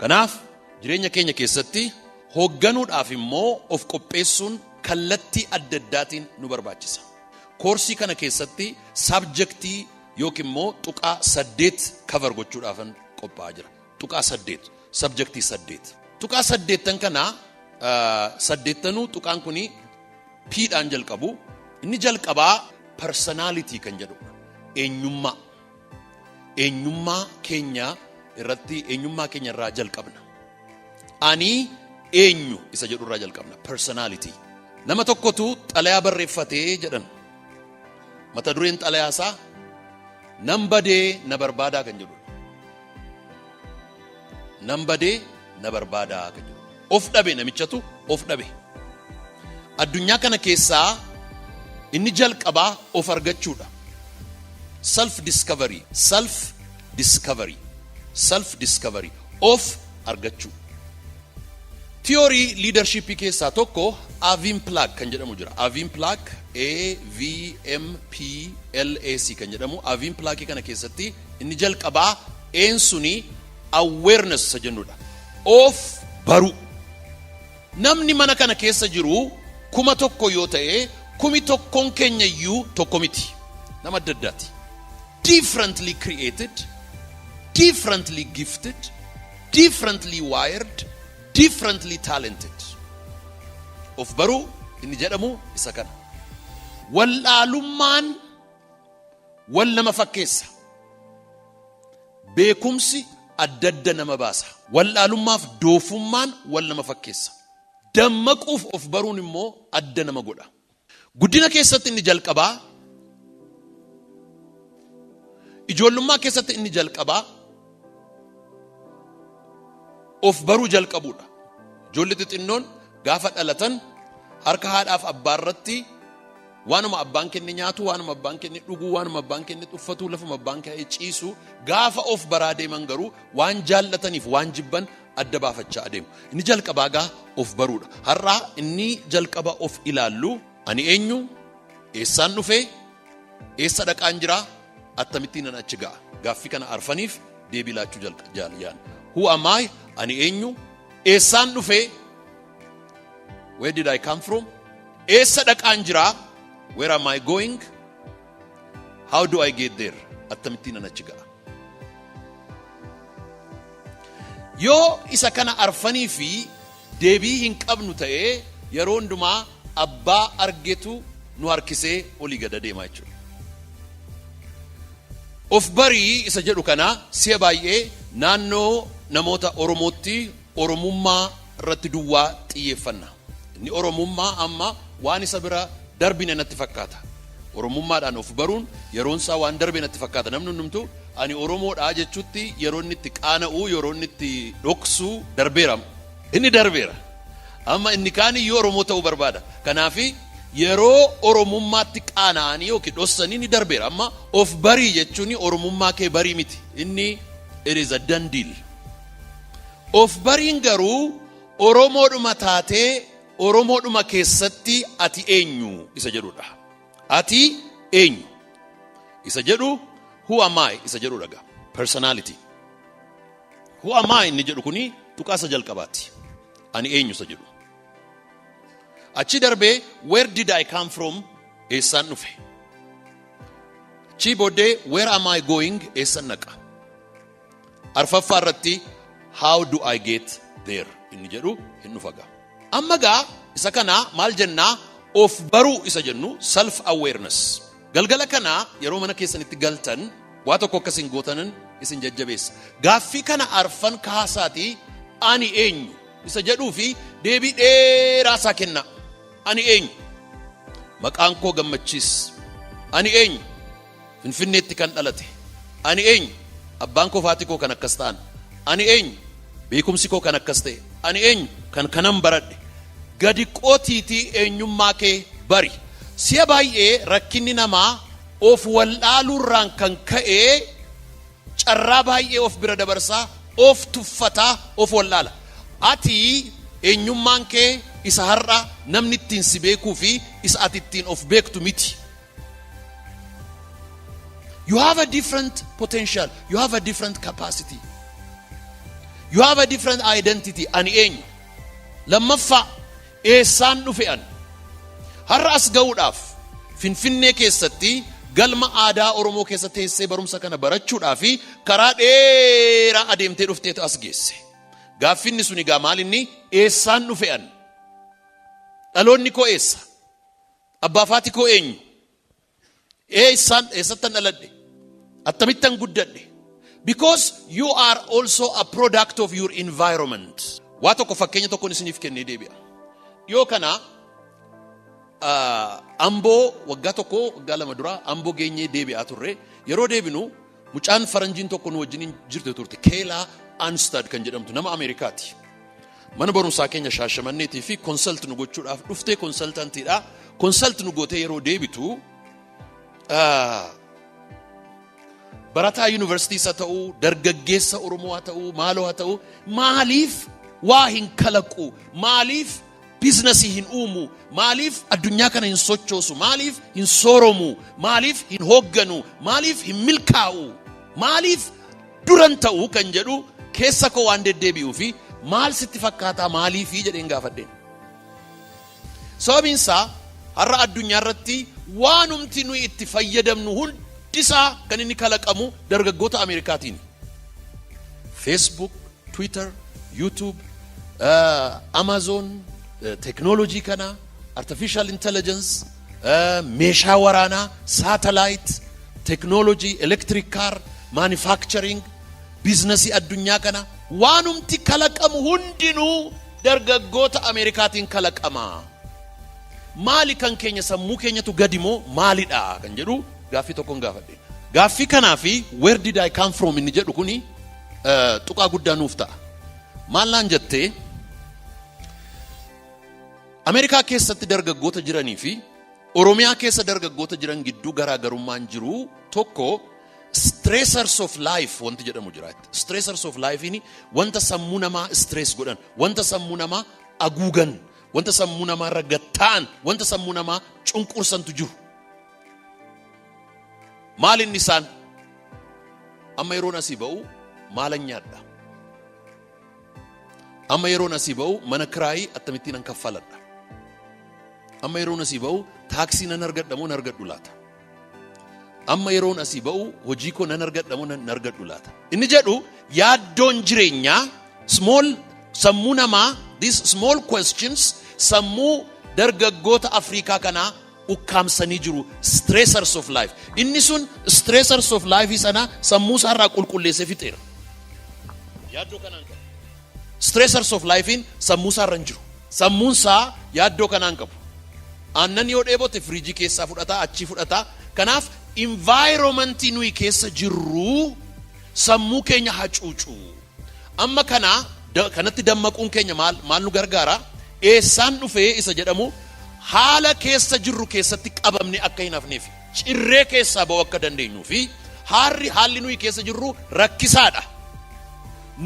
Kanaaf jireenya keenya keessatti hoogganuudhaaf immoo of qopheessuun kallattii adda addaatiin nu barbaachisa. Koorsii kana keessatti subjectii yookiin immoo tuqaa 8 cover gochuudhaafan qophaa'aa jira. Tuqaa 8, subjectii 8. Tuqaa 8 kana saddeettanuu tuqaan kuni P'dhaan jalqabu. Inni jalqabaa personality kan jedhudha. Eenyummaa. Eenyummaa keenya irratti, eenyummaa keenya irraa jalqabna. Ani eenyu isa jedhu irraa jalqabna. Personality. Nama tokkotu xalayaa barreeffatee jedhan. Mata dureen xalayaa isaa "Nan badee, na barbaadaa" kan jedhudha. "Nan badee, na barbaadaa" kan jedhu. Of dhabe, namichatu of dhabe. Addunyaa kana keessaa inni jalqabaa of argachuudha. Self discovery, self discovery, self discovery, of argachuu. Theory leadershipii keessaa tokko AVM-PLAC kan jedhamu jira. AVM-PLAC, AVMPLAC kan jedhamu. AVM-PLAC kana keessatti inni jalqabaa een suni awareness isa jennudha. Of baruu. Namni mana kana keessa jiru 1000 yoo ta'e, 1000n keenya iyyuu tokko miti. Nama adda addaati. Differently created, differently gifted, differently wired, differently talented. Of baruu inni jedhamu isa kana. Wallaalummaan wal nama fakkeessa. Beekumsi adda adda nama baasa. Wallaalummaaf doofummaan wal nama fakkeessa. Dammaquuf of baruun immoo adda nama godha. Guddina keessatti inni jalqabaa, ijoollummaa keessatti inni jalqabaa of baruu jalqabuudha. Ijoollee xixinnoon gaafa dhalatan harka haadhaaf abbaa irratti waanuma abbaan kenne nyaatu, waanuma abbaan kenne dhuguu, waanuma abbaan kenne uffatu, lafuma abbaan ka'ee ciisu. Gaafa of baraa deeman garuu waan jaallataniif waan jibban adda baafachaa adeemu. Inni jalqabaa gaa of baruudha. Har'aa inni jalqaba of ilaallu: ani eenyu, eessaan dhufee, eessa dhaqaan jiraa, akkamittiin nan achi ga'a? Gaaffii kana arfaniif deebii laachuu jaallan. Who am I? Ani eenyu? Eessaan dhufee? Where did I come from? Eessa dhaqaan jiraa? Where am I going? How do I get there? Akkamittiin nan achi ga'a? Yoo isa kana arfanii fi deebii hin qabnu ta'ee, yeroo hundumaa abbaa argetu nu harkisee olii gada deemaa jechuudha. Of barii isa jedhu kana si'a baay'ee naannoo namoota Oromootti Oromummaa irratti duwwaa xiyyeeffanna. Inni Oromummaa amma waan isa bira darbine natti fakkaata. Oromummaadhaan of baruun yeroon isaa waan darbe natti fakkaata. Namni hundumtuu "ani Oromoodhaa" jechuutti yeroo inni itti qaana'u, yeroo inni itti dhoksu darbeera. Inni darbeera. Amma inni kaan iyyuu Oromoo ta'uu barbaada. Kanaafi yeroo Oromummaatti qaana'anii yookiin dhossanii ni darbeera. Amma of barii jechuun Oromummaa kee barii miti. Inni it is a done deal. Of bariin garuu Oromoodhuma taatee Oromoodhuma keessatti ati eenyu isa jedhudha. Ati eenyu isa jedhu, who am I isa jedhudha gaa. Personality. Who am I inni jedhu kuni tuqaa isa jalqabaati. Ani eenyu isa jedhu. Achi darbee, where did I come from? Eessaan dhufe? Achi booddee, where am I going? Eessan dhaqa? Arfaffaa irratti, how do I get there inni jedhu hin dhufa gaa. Amma gaa isa kana maal jennaa? Of baruu isa jennu, self awareness. Galgala kana yeroo mana keessanitti galtan waa tokko akkasin gootanan isin jajjabeessa. Gaaffii kana arfan kaasaatii "ani eenyu" isa jedhuu fi deebii dheeraa isaa kenna. Ani eenyu? Maqaan koo Gammachiis. Ani eenyu? Finfinneetti kan dhalate. Ani eenyu? Abbaan koo, haati koo kan akkas ta'an. Ani eenyu? Beekumsi koo kan akkas ta'e. Ani eenyu? Kan kanan baradhe. Gadi qootiitii eenyummaa kee bari. Si'a baay'ee rakkinni namaa of wallaaluurraan kan ka'e carraa baay'ee of bira dabarsaa, of tuffataa, of wallaala. Ati eenyummaan kee isa har'a namni ittiin si beekuu fi isa ati ittiin of beektu miti. You have a different potential. You have a different capacity. You have a different identity. Ani eenyu? Lammaffaa, eessaan dhufe ani? Har'a as ga'uudhaaf, Finfinnee keessatti galma aadaa Oromoo keessa teessee barumsa kana barachuudhaaf karaa dheeraa adeemtee dhufteetu as geesse. Gaaffinni sun egaa maal inni? Eessaan dhufe ani? Dhaloonni koo eessa? Abbaa fi haati koo eenyu? Eessaan, eessattan dhaladhe? Akkamittan guddadhe? Because you are also a product of your environment. Waa tokko, fakkeenya tokkoon isiniif kennee deebi'a. Dhiyoo kana Amboo, waggaa 1, waggaa 2 dura Amboo geenyee deebi'aa turre. Yeroo deebinu mucaan faranjiin tokko nu wajjin jirte turte, Keelaa Anstad kan jedhamtu, nama Ameerikaati. Mana barumsaa keenya Shaashamanneetii fi consult nu gochuudhaaf dhuftee, consultantiidha. Consult nu gootee yeroo deebitu, barataa yuunivarsiitiis haa ta'uu, dargaggeessa Oromoo haa ta'uu, maaloo haa ta'uu, maaliif waa hin kalaqu? Maaliif businessii hin uumu? Maaliif addunyaa kana hin sochoosu? Maaliif hin sooromu? Maaliif hin hoogganu? Maaliif hin milkaa'u? Maaliif duran ta'u kan jedhu keessa koo waan deddeebi'uu fi maal sitti fakkaataa, maaliifii jedheen gaafadheen. Sababiin isaa, har'a addunyaa irratti waanumti nuyi itti fayyadamnu hundisaa kan inni kalaqamu dargaggoota Ameerikaatiin. Facebook, Twitter, YouTube, Amazon, teknoolojii kana, artificial intelligence, meeshaa waraanaa, satellite, teknoolojii, electric car, manufacturing, businessii addunyaa kana waanumti kalaqamu hundinuu dargaggoota Ameerikaatiin kalaqama. Maali kan keenya? Sammuu keenyatu gadi moo maalidha kan jedhu gaaffii tokkoon gaafadhe. Gaaffii kanaa fi "Where did I come from?" inni jedhu kuni tuqaa guddaa nuuf ta'a. Maal naan jettee? Ameerikaa keessatti dargaggoota jiranii fi Oromiyaa keessa dargaggoota jiran gidduu garaagarummaan jiru tokko, stressors of life wanti jedhamu jira. Stressors of life wanta sammuu namaa stress godhan, wanta sammuu namaa aguugan, wanta sammuu namaa irra gatta'an, wanta sammuu namaa cunqursantu jiru. Maal inni isaan? Amma yeroon asii ba'u maalan nyaadha? Amma yeroon asii ba'u mana kiraayii akkamittiin nan kaffaladha? Amma yeroon asii ba'u taaksii nan argadha moo nan argadhu laata? Amma yeroon asii ba'u hojii koo nan argadha moo nan argadhu laata? Inni jedhu yaaddoon jireenyaa small sammuu namaa, these small questions sammuu dargaggoota Afrikaa kanaa ukkaamsanii jiru, stressors of life. Inni sun stressors of life sana sammuu isaarraa qulqulleessee fixeera. Yaaddoo kanaan qabu. Stressors of lifein sammuu isaarra hin jiru. Sammuun isaa yaaddoo kanaan qabu. Aannan yoo dheebote firiijii keessaa fudhataa, achii fudhataa. Kanaaf environmentii nuyi keessa jirru sammuu keenya hacuucu. Amma kana kanatti dammaquun keenya maal maal nu gargaara? Eessaan dhufee isa jedhamu haala keessa jirru keessatti qabamne akka hin hafneef, cirree keessaa ba'uu akka dandeenyuu fi haalli nuyi keessa jirru rakkisaadha.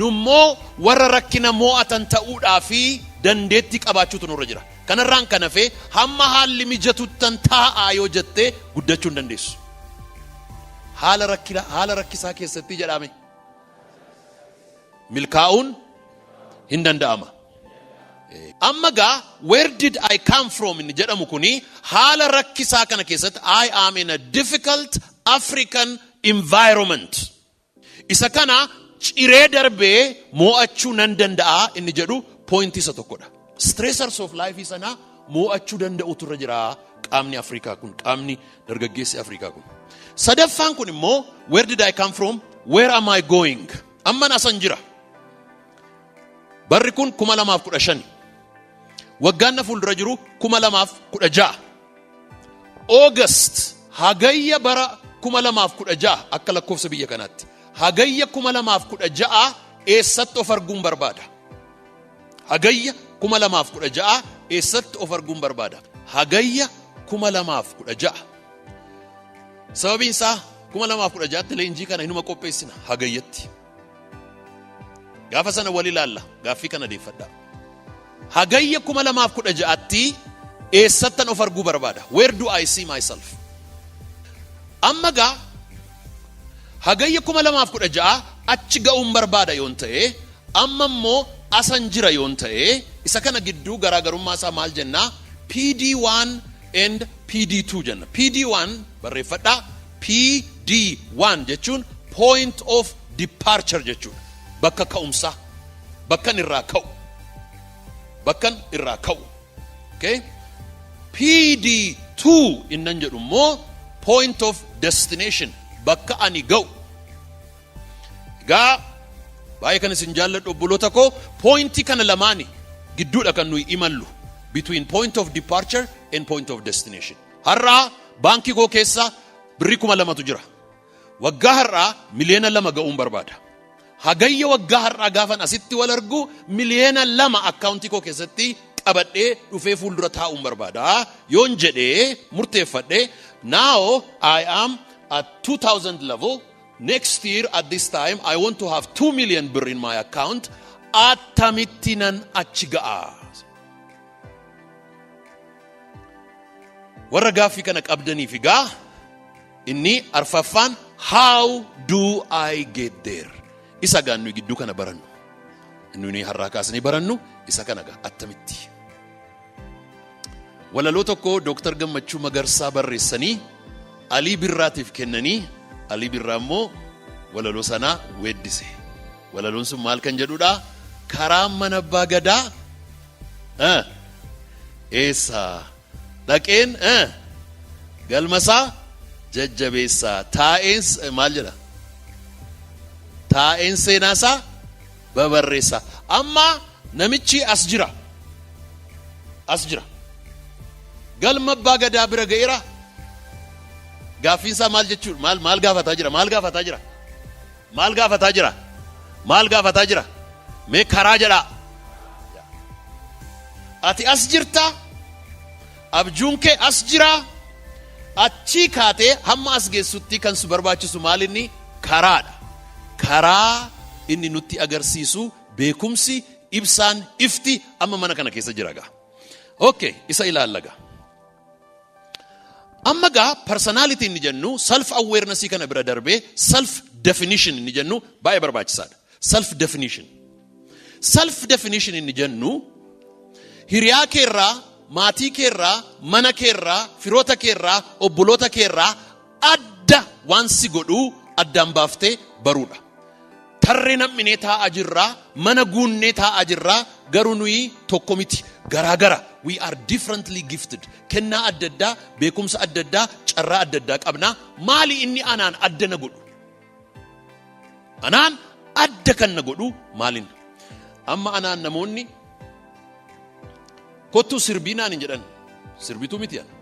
Nummoo warra rakkina mo'atan ta'uudhaa fi dandeettii qabaachuutu nurra jira. Kanarraan kan hafe hamma haalli mijatuttan taa'aa yoo jettee guddachuu hin dandeessu. Haala rakkisaa keessatti jedhame milkaa'uun hin danda'ama. Amma gaa "Where did I come from?" inni jedhamu kuni haala rakkisaa kana keessatti, I am in a difficult African environment. Isa kana ciree darbee mo'achuu nan danda'a inni jedhu pointii isa tokkodha. Stressors of life sana mo'achuu danda'utu irra jira qaamni Afrikaa kun, qaamni dargaggeessi Afrikaa kun. Sadaffaan kun immoo, where did I come from? Where am I going? Amman asan jira. Barri kun 2015. Waggaan na fuuldura jiru 2016. August, Hagayya bara 2016 akka lakkoofsa biyya kanaatti. Hagayya 2016 eessatti of arguun barbaada? Hagayya 2016 eessatti of arguun barbaada? Hagayya 2016. Sababiin isaa 2016tti leenjii kana hinuma qopheessina Hagayyatti. Gaafa sana wal ilaalla, gaaffii kana deeffadhaa. Hagayya 2016tti eessattan of arguu barbaada? Where do I see myself? Amma gaa Hagayya 2016 achi ga'uun barbaada yoon ta'e, Amma immoo asan jira yoon ta'e, isa kana gidduu garaagarummaa isaa maal jennaa? PD1 and PD2 jenna. PD1 barreeffadhaa. PD1 jechuun point of departure jechuudha. Bakka ka'umsaa. Bakkan irraa ka'u. Bakkan irraa ka'u. Okay? PD2 innan jedhu immoo point of destination, bakka ani ga'u. Egaa baay'ee kan isin jaalladhu, obboloota koo, pointii kana lamaani gidduudha kan nuyi imallu, between point of departure and point of destination. Har'aa baankii koo keessa birrii 2000tu jira. Waggaa har'aa 2 miliyoona ga'uun barbaada. Hagayya waggaa har'aa gaafan asitti wal argu 2 miliyoona akkaawuntii koo keessatti qabadhee dhufee fuuldura taa'uun barbaada. Yoon jedhee murteeffadhee, now I am at 2000 level. Next year at this time I want to have 2 million birr in my account. Attamitti nan achi ga'a? Warra gaaffii kana qabdaniif egaa inni arfaffaan, how do I get there? Isa gaa nuyi gidduu kana barannu. Inni nuyi har'aa kaasanii barannu isa kana gaa, attamitti. Walaloo tokko Dooktar Gammachuu Magarsaa barreessanii Alii Birraatiif kennanii, Alii Birraa immoo walaloo sanaa weeddise. Walaloon sun maal kan jedhudha? Karaan mana abbaa gadaa eessa? Dhaqeen galmasaa jajjabeessaa. Taa'een maal jedha? Taa'een seenaasaa babarreessaa. Amma namichi as jira. As jira. Galma abbaa gadaa bira ga'eera. Gaaffiinsaa maal jechuudha? Maal maal gaafataa jira? Maal gaafataa jira? Maal gaafataa jira? Maal gaafataa jira? Mee karaa jedhaa. Ati as jirta? Abjuun kee as jira? Achii kaatee hamma as geessutti kan si barbaachisu maal inni? Karaadha. Karaa inni nutti agarsiisu beekumsi, ibsaan, ifti amma mana kana keessa jira gaa. Okay, isa ilaalla gaa. Amma gaa personality inni jennu, self awareness kana bira darbee self definition inni jennu baay'ee barbaachisaadha. Self definition. Self definition inni jennu hiriyaa keerraa, maatii keerraa, mana keerraa, firoota keerraa, obboloota keerraa adda waan si godhuu addaan baaftee baruudha. Tarree nam'inee taa'aa jirraa, mana guunnee taa'aa jirraa, garuu nuyi tokko miti, garaagara. We are differently gifted. Kennaa adda addaa, beekumsa adda addaa, carraa adda addaa qabna. Maali inni anaan adda na godhu? Anaan adda kan na godhu maalin? Amma anaan namoonni kottuu sirbii naan hin jedhan. Sirbituu miti ana.